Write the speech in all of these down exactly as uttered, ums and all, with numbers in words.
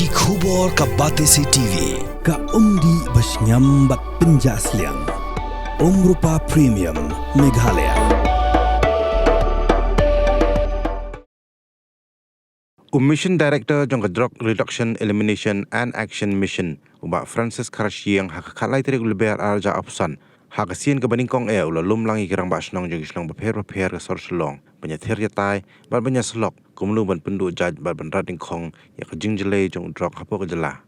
Ki khubor ka Batesi T V, ka umdih ba shngiam bad pynjah sliang. Umrupa Premium, Meghalaya. U Mission Director jong ka Drug Reduction, Elimination and Action Mission, u Bah Francis Kharashiang, ha ka khatlai tarik u Lber arhajar arphew san, ha ka sien kaba nyngkong eh u la lum lang ïa ki rangbah shnong jong ki shnong bapher bapher ka sor Shillong ban ïathir ïatai bad ban ïasyllok kumno ban pynduh jait bad ban rat nyngkhong ïa ka jingjlei jong u drok hapoh ka jylla.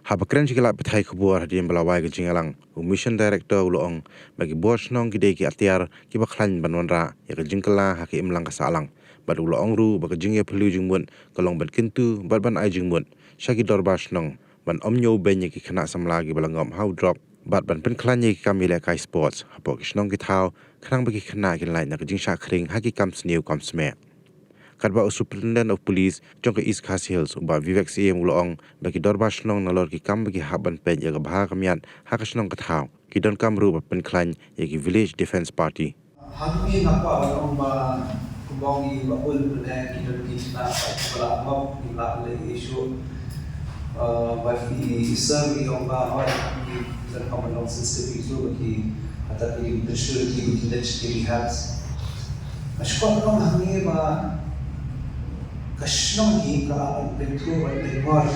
Haba kren sha ki lad pathai khubor hadien ba la wai ka jingïalang, u Mission Director u la ong ba ki bor shnong ki dei ki atiar kiba khlaiñ ban wanrah ïa ka jingkylla ha ka imlang ka sahlang. Bad u la ong ruh ba ka jingïaphylliew jingmut ka long ban kyntu bad ban ai jingmut sha ki dorbar shnong ban ym ñiewbeiñ ïa ki khynnah samla kiba la ngop ha u drok bad ban pynkhlaiñ ïa ki kam ïalehkai sports hapoh ki shnong ki thaw, khnang ba ki khynnah kin lait na ka jingshah khring ha ki kam sniew kam smeh. Katba u Superintendent of Police jong ka East Khasi Hills, u Bah Vivek Syiem, u la ong ba ki dorbar shnong nalor ki kam ba ki hap ban peit ïa ka bha ka miat ha ka shnong ka thaw, ki donkam ruh ban pynkhlaiñ ïa ki Village Defence Party. Hangne nga kwah ban ong ba kumba ong i Bah Kul mynne, ki don ki khynnah kiba la ngop, kiba la leh issue, uh, ba ki sir ki ong ba hooid ki don ka ban long sensitive issue ba ki, hata ki dei ban pynshoi ki, ba ki leit sha ki rehabs. Nga shu kwah ban ong hangne ba ka shnong hi ka lah ban pynthut ban pynngor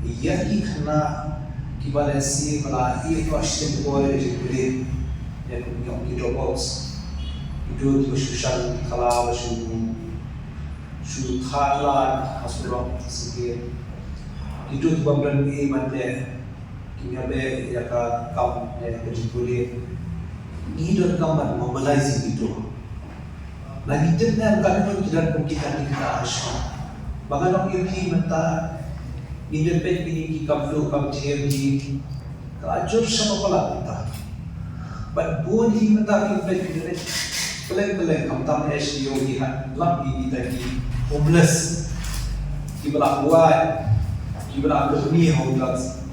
ïa ki khynnah kiba lehse ba la ïoh noh shiteng por ïa ka jingpule, ïa kum ki ong ki dropouts. Kito kiba shu shan kala, ba shu, shu thad lad ha surok syriem. Kito kiba ym don ei ban leh, kim ïaleh ïa ka kam ne ka jingpule. Ngi donkam ban mobilize ïa kito. Lada ngi tip ne em, katno ki don kum kita ki khynnah ha shnong. Ba ngan ong ïa phi mynta, ngi dang peit kine ki kam duh kam thied, ki ka la jur sha ba palat mynta. Bad bun hi mynta ki peit, ki peit kylleng kylleng, khamtam S D O ki hap lap ïa kita ki homeless, kiba la buaid, kiba la kyrni ha u drugs.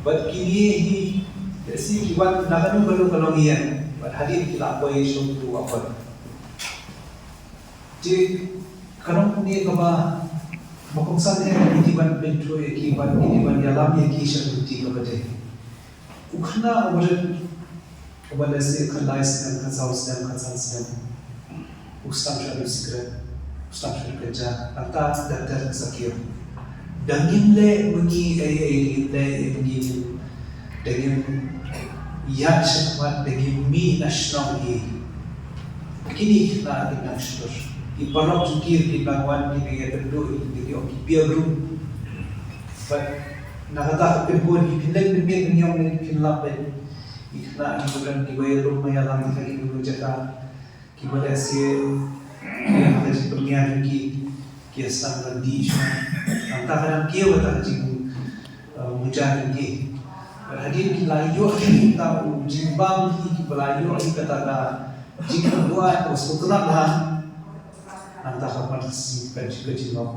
Bad kine hi, lehse ki wan na kano kano ka longïing, bad hadien ki la poi sha u, u apot. Te ka long kumne kaba, ba kongsan eh, ngi dei ban pynthut ïa ki, bad ngi dei ban ïalam ïa ki sha ka luti kaba dei. U khynnah uba rit, uba lehse khatlai snem, khatsaw snem, khatsan snem, u sdang sha u sikret, u sdang sha u ganja, nangta da ter ka sakhia. Da ngim leh ma ngi ei ei, da ngim leh ei ma ngi, da ngim ïaid shakhmat, da ngim mih na shnong hi. Kine ki khynnah kin nang shlur. Ki paralok jong ki kin nang wan, kin nang ïakynduh, kin nang ïoh ki peer group. Bad na kata ka pynbun, ki pynleit pynbit, kin ïoh, kin lap beit. Ki khynnah kiba don kiba ïalum ïalam ha kino kino jaka, kiba lehse ki ïa ka jingpynïaid jong ki, ki ïa sdang ban dih shuwa. Nangta ka dang kiew kata ka jing, eh, muja jong ki. Bad hadien ki la ïoh hi kata u jingbam, ki, kiba la ïoh hi kata ka jingbuaid kaba sngewtynnat bha, nangta ka pan ka sngi ka jing, ka jingngop.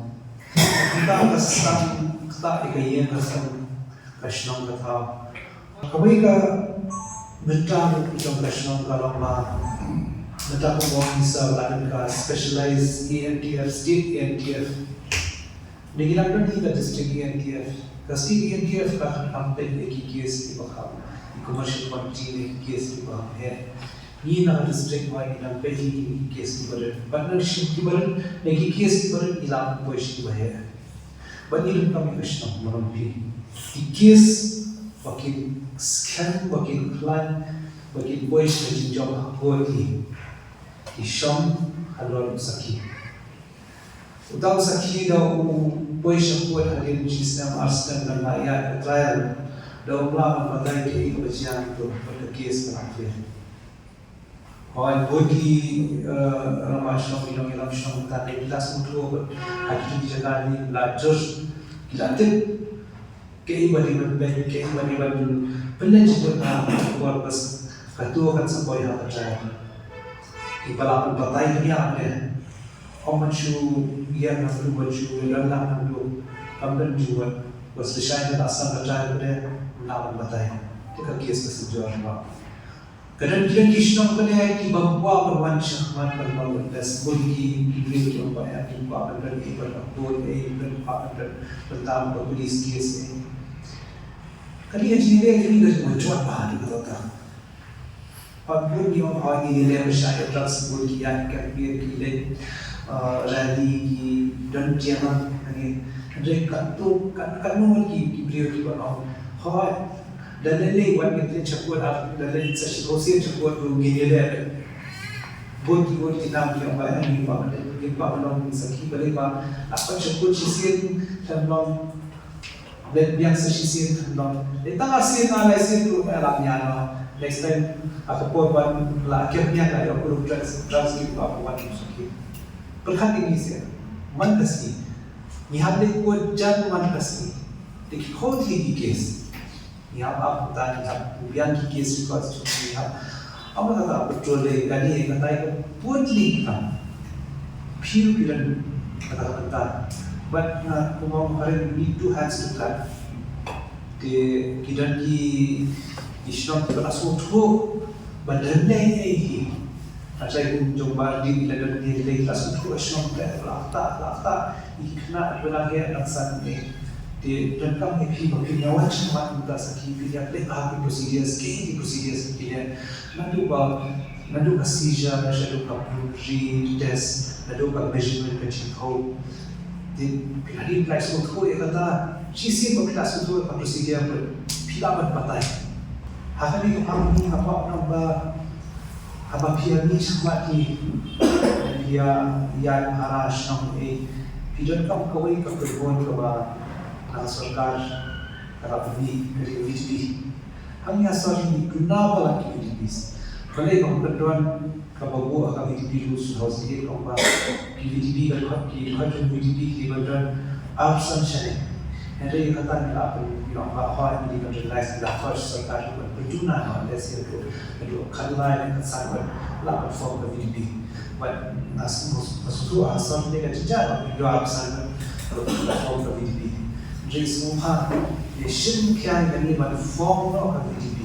Nangta ka sdang kata ïa ka ïing ka sem, ka shnong ka thaw. Kawei ka bynta jong ka shnong ka long ba mynta kumba ong i sir, la don ka specialized A N T F, state A N T F. Ngi la don hi ka district A N T F. Ka state A N T F ka kham peit ïa ki case kiba kham, ki commercial quantity ne ki case kiba kham heh. Ngi na ka district ba ngi dang peit ïa ki case kiba rit. Bad na ki case kiba rit, na ki case kiba rit ngi la pynpoi sha kiba heh. Bad ngi donkam ïa ka shnong, ma long phi. Ki case ba kin skhem, ba kin khlaiñ, ba kin poi sha ka jingjop ha court, ki, ki shong halor u sakhi. Uta u sakhi da u poi sha court hadien shi snem ar snem ban la ïaid ka trial, da um lah ban batai kaei kaba jia hangto bad ka case ka la pher. Hooid, bun ki, eh, rangbah shnong, ki nongïalam shnong, tang ki la sngewthuh ba ha kito ki jaka ki la jur, ki la tip kaei ba dei ban peit, kaei ba dei ban pynleit jingmut ha ka por, bas kato kan sa poi ha ka trial. Kiba la pynbatai hynñiewtrep. Ym ban shu ïeng hangto, ban shu ïeng lang hangto. Kam don jingmut. Bas lashai ba la sdang ka trial pat, ym lah ban batai. Te ka case ka sa jur ba Ka don ki shnong kane kiba kwah ban wan sha khmat ban long witness, bun ki briew kiba kwah, kiba kwah ban don, kiba kwah ban don, kiba kwah ban don, ban tam ka police case. Kane ka jingïaleh kane ka jingmynjot bha, kane ka, pat bun ki ong ha ngi ïaleh ba shah ïa drugs, bun ki ïaid campaign, ki leit, uh, rally, ki don jingïalang, kane. Hynrei katto, kat, katno ki, ki briew kiba ong, hooid, lada lei lei wan ngin leit sha court, ar lada leit sa shisien sha court ruh ngin ïaleh. Bun ki, bun ki nam ki ong ba, eh, ngim kwah, ngim kwah ban long sakhi, balei ba, ah, sha court shisien, kan long Leit biang sa shisien khyndiat. Leit tang arsien, ar laisien ruh ka la biang noh. Next time, ha ka por ban la kem biang la ïoh ruh drugs, drugs ki ba wan shisien. Pyrkhat ïa ngi seh. Man ka sngi. Ngi hap leit court jan man ka sngi. Te ki khot ïa ki case. Ngi hap ap uta, ngi hap biang ki case records, ngi hap Aba kata betul dei, kane kata ka pun ni kita. Phi phi don kata kata. But na kumang hari we need two hands to clap. Te ki don ki, ki shnong ki la sngewthuh ba don dei ei hi. Hynrei kum jong Bah Ardeen ki la don dei, ki la sngewthuh shnong ki la ta, la ta. Ki khynnah ki la nang heh nang san ei. Te donkam ïa phi ba phin ïa wan sha khmat mynta sa ki, phin ïa peit ha ki procedures, ki, ki procedures ki leh. Naduh ba, naduh ka seizure, naduh ka pulmonary test, naduh ka measurement ka jingthew. Te phi la dei phi la sngewthuh ïa kata, shisien ba phi la sngewthuh ïa ka procedure ba phi lah ban batai. Ha kane ka por ngi nga kwah ban ong ba haba phi ïa mih sha khmat ki, phi ïa, ïa para shnong ei, phi donkam kawei ka pynbor kaba na ka sorkar ka la pynmih, ka dei ka V D P. Hangne ha Sor ngi duna palat ki V D Ps. Balei ba ka don kaba buh ha ka V D P rules, House Debate, kaba ki V D P ka khot, ki khot jong V D P ki ba don arphew san shaneng. Hynrei kata ngi la pyn, ngi la ba hoi ngi dei ban realize, ngi la hoi sorkar ban pynduna noh, let's say, to, to khatlai ne khatsan ban lah ban form ka V D P. But nga sngewthuh, nga sngewthuh ha Sor ne ka jingja ba ngi dei arphew san ban, ban form ka V D P. Hynrei sngewbha, ïa shim khia ïa kane ban form noh ka V D P.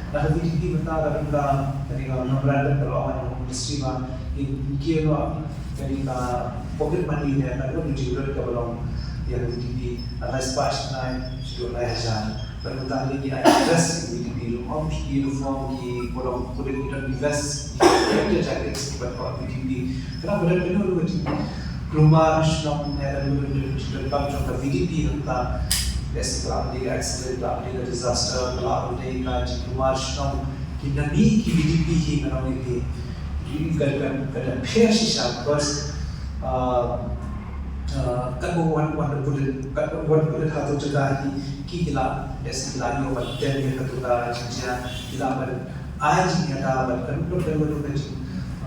Na ka V D P mynta ka don ka, kane ka memorandum ka la wan na ka ministry ba ngin, ngin kiew noh kane ka pocket money ne ka don ka jingdonkam kaba long ïa ka V D P. Nga la spah shnai shaduh lai hajar. Bad mynta lei ki ai invest ïa ka V D P ruh, ym ki uniform, ki polong, ki don invest ïa ka jacket ïa ka V D P. Kane ka don kano kano ka jingkulmar shnong ne ka don kano kano ka jingdonkam jong ka V D P mynta. Lehse ka la dei ka accident, ka la dei ka disaster, ka la dei ka jingkulmar shnong, ki nami ki V D P hi, nga ong ïa phi. Ka, ka, ka don pher shisha, because, uh, uh, katba wan, wan da put in, katba wan put in ha tu jaka hi, ki, ki la, lehse ki la ïoh ban tem ïa katu ka jingjia, ki la ban ai jingïada bad ka rukom, ka rukom ka jing,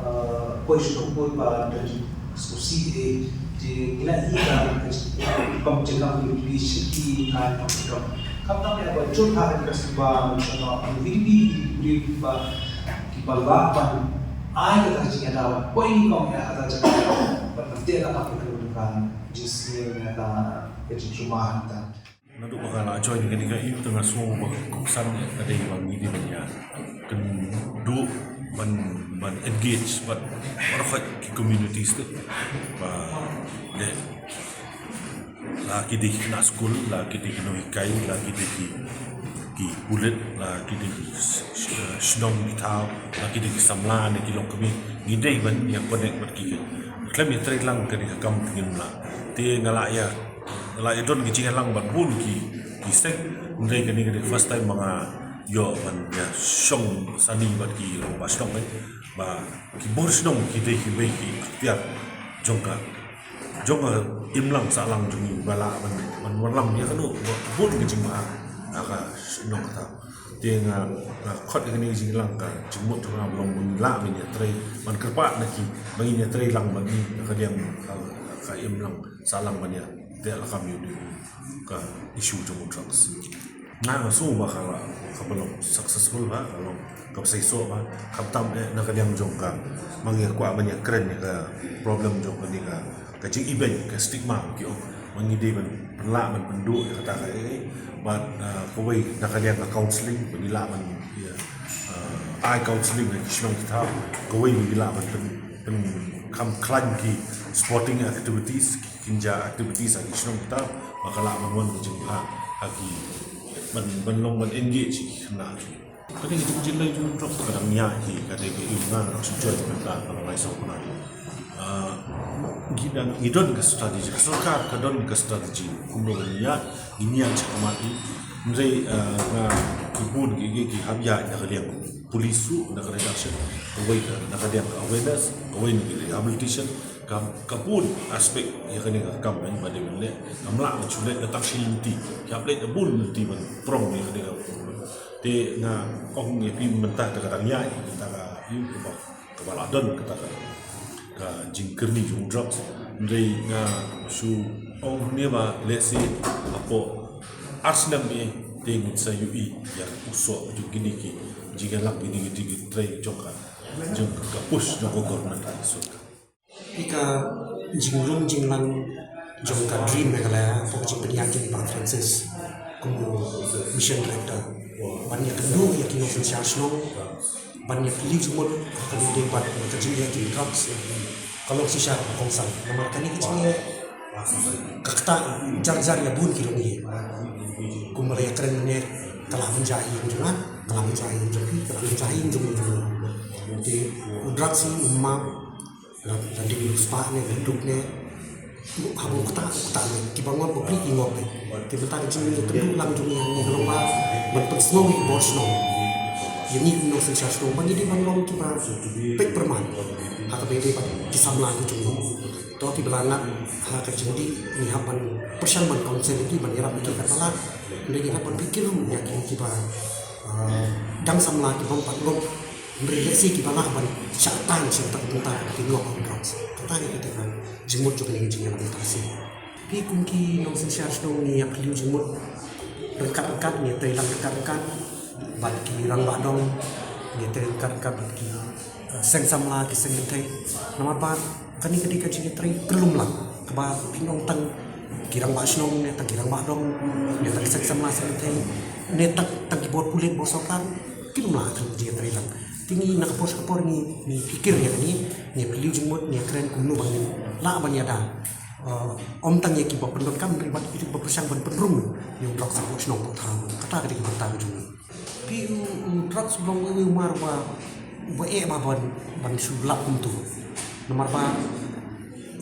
uh, poi sha ka court ba ka jingsngewsih ei, te ki la ïoh ka jingpynjah ka jingpynjah ka jingpynjah ka jingpynjah. Khamtam ïa ba jur ha ka jingpynjah ka jingpynjah, V D P, V D P ba ki ba lah ban ai kata ka jingïada ban poi nyngkong ïa kata ka jingïada ban pynjah ka jingpynjah ka jingsngewsih ïa ka jingpynjah. Naduh ba nga la join kane ka youth, nga sngew ba ka kongsan ka dei ba ngi dei ban ïa kynduh ban, ban engage bad baroh ki communities te ba dei la ki dei ki khynnah skul, la ki dei ki nonghikai, la ki dei ki, ki pulit, la ki dei ki sh-, sh-, shnong ki thaw, la ki dei ki samla ne ki longkmie, ngi dei ban ïa connect bad ki. Khlem ïa trei lang kane ka kam te ngim lah. Te nga la ïa Nga la ïa don ki jingïalang bad bun ki, ki seng. Hynrei kane ka dei first time ba nga ïoh ban ïa shong sani bad ki rangbah shnong, eh. Ba ki bor shnong ki dei kiwei ki ikhtiar jong ka, jong ka imlang sahlang jong ngi ba lah ban, ban wallam ïa kano bun ki jingma ha ka shnong kata. Te nga, nga khot ïa kane ka jingïalang, ka jingmut jong nga ba long ba ngin lah ban ïa trei, ban kyrpad na ki ba ngin ïa trei lang bad ngi na ka liang ka, ka imlang sahlang ban ïa teh lakam ïa u, ka issue jong u drugs. Nga, nga sngew ba ka la, kaba long successful ba, ka long kaba seisoh ba, khamtam eh na ka liang jong ka, ba ngi kwah ban ïa kren ïa ka problem jong kane ka, ka jingibeiñ, ka stigma ki ong. Ba ngi dei ban pynlah ban pynduh ïa kata ka, eh, bad, ah, kawei na ka liang ka counselling, ba ngi lah ban, ïa, ah, ai counselling ïa ki shnong ki thaw, kawei ba ngi lah ban pyn, pynkham khlaiñ ki sporting activities, ki kynja activities ha ki shnong ki thaw, ba ka lah ban wan ka jingbha ha ki, ban, ban long ban engage ki khynnah. Kane ka jingjyllei jong u drugs ka dang ïaid hi, ka dei ka ïa nga nga shu join mynta ka la lai saw bnai. Ah, ngi dang, ngi don ka strategy, ka sorkar ka don ka strategy kumno ban ïaid, ngin ïaid shakhmat hi. Hynrei, ah, nga, ki bun ki, ki, ki hap ïaid na ka liang police ruh, na ka reduction, kawei ka, na ka liang ka awareness, kawei na ka rehabilitation, ka, ka bun aspect ïa kane ka kam ba dei ban leh, kam lah ban shu leh da tang shi lynti, ki hap leh da bun lynti ban prong ïa kane ka. Te nga ong ïa phi mynta ka dang ïaid, mynta ka ïa kaba, kaba la don kata ka, ka jingkyrni jong u drugs. Hynrei nga shu ong ne ba lehse hapoh ar snem eh te ngin sa ïohi ïa u soh jong kine ki jingïalang, kine ki jingtrei jong ka, jong ka push jong ka government, ka sorkar. Ïa ka jinglong jinglang jong ka DREAM Meghalaya, hapoh ka jingpynïaid jong i Bah Francis kum u Mission Director, ban ïakynduh ïa ki nongsynshar shnong ban ïaphylliew jingmut ha kane ka dei bad ka jingïaid jong ki drugs, ka long shisha kaba kongsan. Namar kane ka jingïaid ka ktah jar jar ïa bun ki longïing. Kumba la ïakren mynne, ka lah ban jia ïing jong nga, ka lah ban jia ïing jong phi, ka lah ban jia ïing jong u jong u. Te u drugs hi um map, la, la dei u spah ne, la duk ne. Haba u ktah, u ktah ne. Kiba ngop bapli ki ngop ne. Te mynta ka jingïakynduh lang jong ngi hangne ka long ba ban pynsngew ïa ki bor shnong, ïa ngi ki nongsynshar shnong, ba ngi dei ban long kiba peit pyrman ha kaba ïadei bad ki samla ki jong ngi. To kiba la ngat ha ka jingdih, ngi hap ban pyrshang ban counsel ïa ki, ban ïarap ïa ki katba lah. Hynrei ngi hap ban peit ruh ïa ki kiba, ah, dang samla, ki bym pat ngop. Hynrei lehse kiba lah ban shah tan sha kata ka bynta, ki ngop ha drugs. Kata hi kata ka jingmut jong kane ka jingïalang mynta ka sngi. Phi kum ki nongsynshar shnong ngi ïaphylliew jingmut ryngkat ryngkat, ngi trei lang ryngkat ryngkat bad ki rangbah dong, ngi trei ryngkat ryngkat bad ki, eh, seng samla, ki seng kynthei. Namar ba kane ka dei ka jingïatrei kyllum lang, kaba phin ong tang ki rangbah shnong ne tang ki rangbah dong ne tang ki seng samla seng kynthei ne tang, tang ki bor pulit bor sorkar, kyllum lang ha kane ka jingïatrei lang. Te ngi na ka por sha ka por ngi, ngi pyrkhat ïa kane, ngi phylliew jingmut, ngi kren kumno ba ngin lah ban ïada, eh, ym tang ïa kiba pyndonkam, hynrei bad kiba pyrshang ban pynrung ïa u drugs hapoh shnong hapoh thaw. Kata ka dei ka bynta ka jong ngi. Phi, u, u drugs u long uwei u mar uba, uba eh ba ban, ban shu lap kumto. Namar ba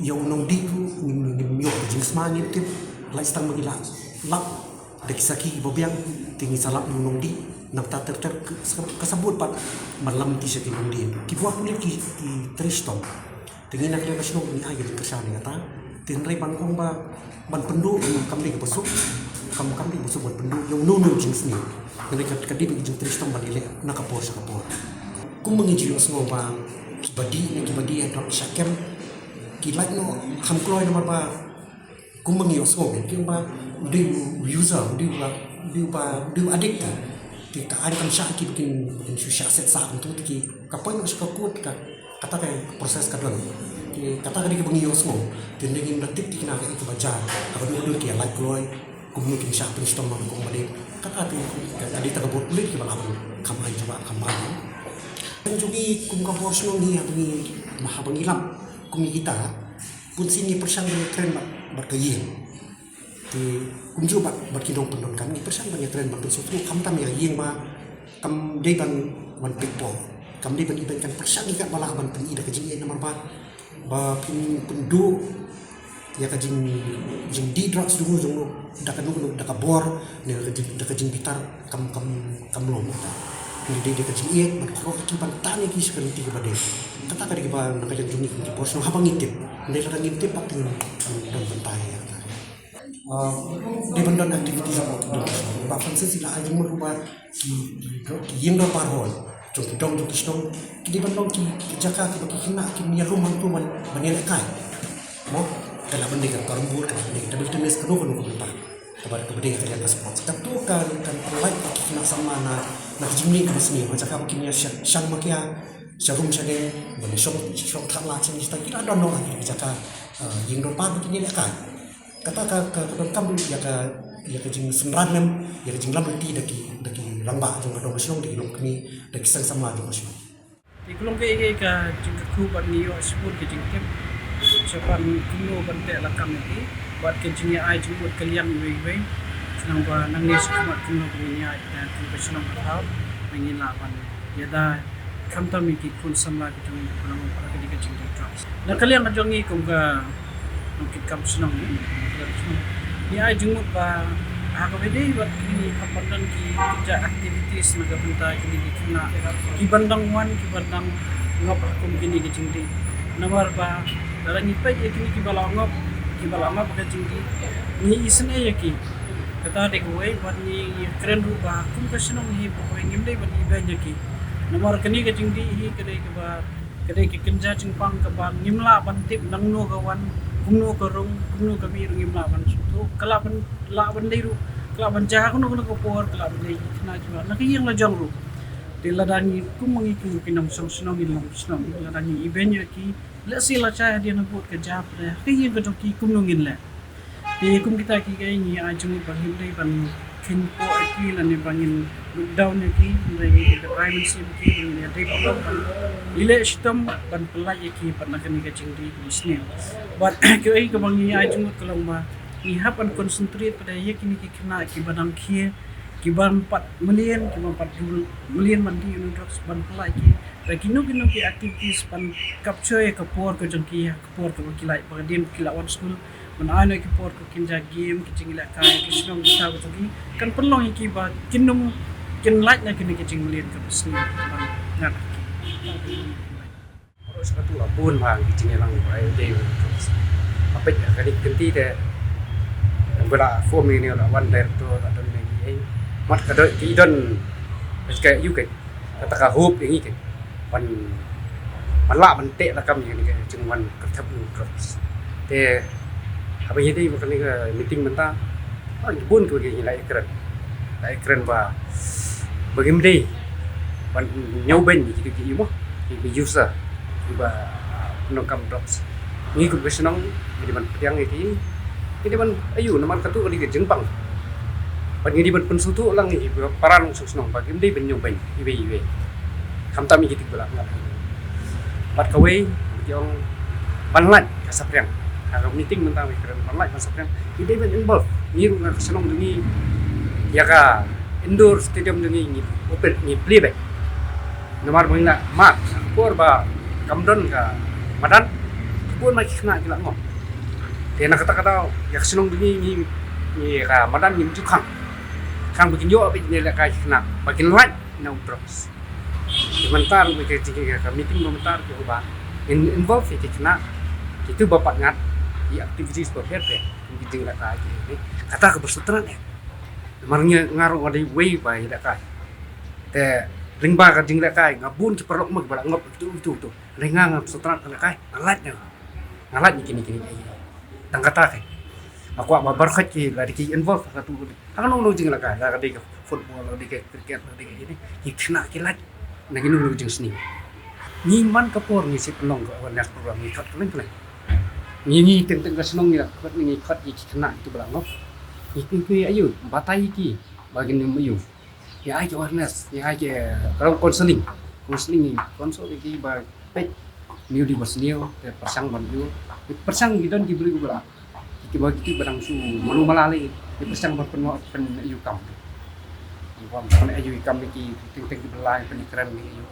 ïa u nongdih ruh ngim, ngim ïoh ka jingsma, ngim tip. Lait tang ba ngi la lap da ki sakhi kiba biang, te ngi sa lap ïa u nongdih. Nangta ter ter ka, ka sa bud pat ban lam lynti sha ki nongdih. Kiba wan pule ki, ki trei shitom. Te ngi na ka liang ka shnong ngi ai ka jingkyrshan ïa kata. Te hynrei ban ong ba ban pynduh, kam dei kaba suk, kam, kam dei kaba suk ban pynduh ïa uno uno u jingsniew. Hynrei ka, ka dei ba ki jingtrei shitom ban ïaleh na ka por sha ka por. Kumba ngi ju ïohsngew ba kiba dih ne kiba dih ha drok sha kem, ki lait noh kham kloi namar ba kumba ngi ïohsngew, ki ong ba u dei u user, u dei uba, u dei uba, u dei u addict. Te ka aiñ kam shah ki ba kin, ba kin shu shah set sah kumto, te ki, ka poi noh sha ka court, ka, kata ka process ka don. Te kata ka dei kaba ngi ïohsngew. Te hynrei ngim da tip thikna kaei kaba jia. Haba dur dur ki ïa lait kloi, kumno kin shah pynshitom ha ka kong ba dei. Kata te ka, ka dei tang ka bor pulit kiba lah ban kham aiñ jubab kham bha. Tang jong ngi kum ka bor shnong ngi, haba ngi, haba ngi lap kum ngi kita, bun sien ngi pyrshang ban ïakren bad, bad ka ïing. Te kumjuh bad, bad ki nongpyndonkam, ngi pyrshang ban ïakren ban pynsngewthuh, khamtam ïa ka ïing ba kam dei ban wan peit por, kam dei ban i ban kan pyrshang ïa katba lah ban pyni da ka jingïeit, namar ba, ba phin pynduh ïa ka jing, jingdih drugs jong u, jong u da kano kano, da ka bor ne da ka jing, da ka jingbitar, kam, kam, kam long kata. Ngi dei da ka jingïeit ban kyrpad ïa ki ban tan ïa ki sha ka lynti kaba dei. Kata ka dei kaba na ka liang jong ngi kum ki bor shnong haba ngi tip. Hynrei lada ngim tip pat ngim, ngim don bynta ïa kata. Ah, dei ban don activities hapoh ki dong ki shnong. Bah Francis i la ai jingmut ruh ba ki, ki, ki ïing dorbar hall jong ki dong jong ki shnong ki dei ban long ki, ki jaka kiba ki khynnah kin ïalum hangto ban, ban ïalehkai. Mo, ka lah ban dei ka carrom board, ka lah ban dei ka table tennis, kano kano ka bynta. Kaba, kaba dei ka, ka sports. Kato ka, kan pynlait ïa ki khynnah samla na, na ka jingmih kaba sniew. Ka jaka ba kin ïa sha, shang makia, sha rum sha ding, ban shong, shong thad lad sha ngi sha ki la don noh ha ki jaka, eh, ïing dorbar ba kin ïalehkai. Kata ka ka ka donkam ïa ka ïa ka jingsynran lem ïa ka jinglamluti da ki da ki rangbah jong ka dong ka shnong, da ki longkmie, da ki seng samla jong ka shnong. Te ka long kaei kaei ka jingkyrkhu bad ngi ïoh shibun ka jingtip shaphang kumno ban teh lakam ïa ki bad ka jingïa-ai jingmut ka liang iwei iwei. Khnang ba nangne shakhmat kumno ba ngin ïaid ïa ka shnong ka thaw ba ngin lah ban ïada khamtam ïa ki khun samla ki jong ngi ba nang ïoh ka jingdih drugs. Na ka liang ka jong ngi kum ka nongkitkam shnong, ngi ai jingmut ba ha kaba ïadei bad kine ki hap ban don ki kynja activities na ka bynta kine ki khynnah ki ban dang wan ki ban dang ngop ha kum kine ki jingdih. Namar ba lada ngi peit ïa kine kiba la ngop, kiba la ngop ha ka jingdih, ngi isynei ïa ki. Kata dei kawei, bad ngi kren ruh ba kum ka shnong hi ba kawei ngim dei ban ibeiñ ïa ki. Namar kane ka jingdih hi ka dei kaba Ka dei ka kynja jingpang kaba ngim lah ban tip nangno ka wan, kumno ka rung, kumno ka mih ruh ngim lah ban sngewthuh. Ka lah ban, lah ban dei ruh, ka lah ban jia ha kano kano ka por, ka lah ban dei ki khynnah kiba na ka ïing la jong ruh. Te lada ngi kum ma ngi kum ki nongshong shnong, ngi long shnong, lada ngi ibeiñ ïa ki, lehse lashai hadien habud ka jia pat ha ka ïing ka jong ki, kumno ngin leh? Te kum kita kiei kiei ngi ai jingmut ba ngim dei ban kheiñ poh ïa ki lane ba ngin look down ïa ki, hynrei ngi dei ban ai mynsiem ïa ki ba ngin ïadei ban ïaleh shitom ban pyllait ïa ki pat na kane ka jingdih kumsniew. Bad kiei kaba ngi ai jingmut ka long ba ngi hap ban concentrate pat ïa kine ki khynnah kiba dang khie, kiba pat mlien, kiba pat dul mlien ban dih ïa u drugs ban pyllait ïa ki da kino kino ki activities ban capture ïa ka por ka jong ki, ïa ka por kaba ki lait ba hadien ki la wan skul. Ban ai noh ki por ka kynja game, ki jingïalehkai, ki shnong ki thaw ka jong ki. Kan pynlong ïa ki ba kin ym kin lait na kine ki jingmlien kaba sniew ban ngat ha ki. Sa katu la bun bha ki jingïalang ba ïadei. Hapdeng ka dik kynti te ba la form ïa ne la wan director la don ne ki ei. Mat ka doi ki don ka yu ka kata ka hope ïa ngi ka ban ban lah ban teh lakam ïa kane ka jingwan kyrthep u drugs. Te haba ïadei bad kane ka meeting mynta, ah, bun kiba ngi la ïakren, la ïakren ba ba ngim dei ban ñiewbeiñ ïa kito ki ïa mo, ïa ki user, kiba, ah, nongkam drugs. Ngi kum ka shnong ngi dei ban pdiang ïa ki, ngi dei ban ayu namar katu ka dei ka jingpang. Bad ngi dei ban pynsngewthuh lang ïa ki para nongshong shnong ba kim dei ban ñiewbeiñ iwei iwei. Khamtam ïa ki dei ba la ngat. Bad kawei ki ong ban lait ka saphriang. Ha ka meeting mynta ngi kren ban lait ka saphriang. Ngi dei ban involve, ngi ruh nga ka shnong jong ngi ïa ka indoor stadium jong ngi ngi open, ngi plie back. Namar ba ngi la mat por ba kam don ka madan, ki bun ma ki khynnah ki la ngop. Te na kata ka daw ïa ka shnong jong ngi ngi, ngi ka madan ngim ju khang. Khang ba kin ïoh ba kin ïalehkai ki khynnah ba kin lait na u drugs. Te mynta ruh ba ka jingïa ka meeting ba mynta ruh ki ba in-, involve ïa ki khynnah kitu ba pat ngat ïa activities ba pher pher. Ki jinglehkai ki ni kata ka ba sutran eh. Namar ngi nga ruh nga dei wei ba ïalehkai. Te lyngba ka jinglehkai nga bun ki paralok mo kiba la ngop kitu kitu kitu. Hynrei nga ngam sngewtynnat ka lehkai, nga lait na, nga lait na kine kine. Tang kata ka nga kwah ba baroh ki la dei ki involve ha katu. Ha kano kano jinglehkai, la ka dei ka football, la ka dei ka cricket, la ka dei ka ine, ki khynnah ki lait na kino kino jingsniew. Ngi man ka por ngi shu pynlong ka awareness program, ngi khot kylleng kylleng. Ngi ngi teng teng ka shnong ngi la khot, ngi khot ïa ki khynnah kitu ba la ngop. Ngi ngi ayu, batai ïa ki ba kin ym ayu. Ngi ai ki awareness, ngi ai ki, eh, ka long counseling. Counseling ngi counsel ïa ki ba peit, ngi ïohi ba sniew, te pyrshang ban ïoh. Pyrshang ki don ki briew ba la. Ki ba ki ba dang shu malu mala lei, ngi pyrshang ban pynlong pyn ïoh kam. Ngi pyn ïoh kam ïa ki teng teng ki ba la pyn kren ngi ïoh.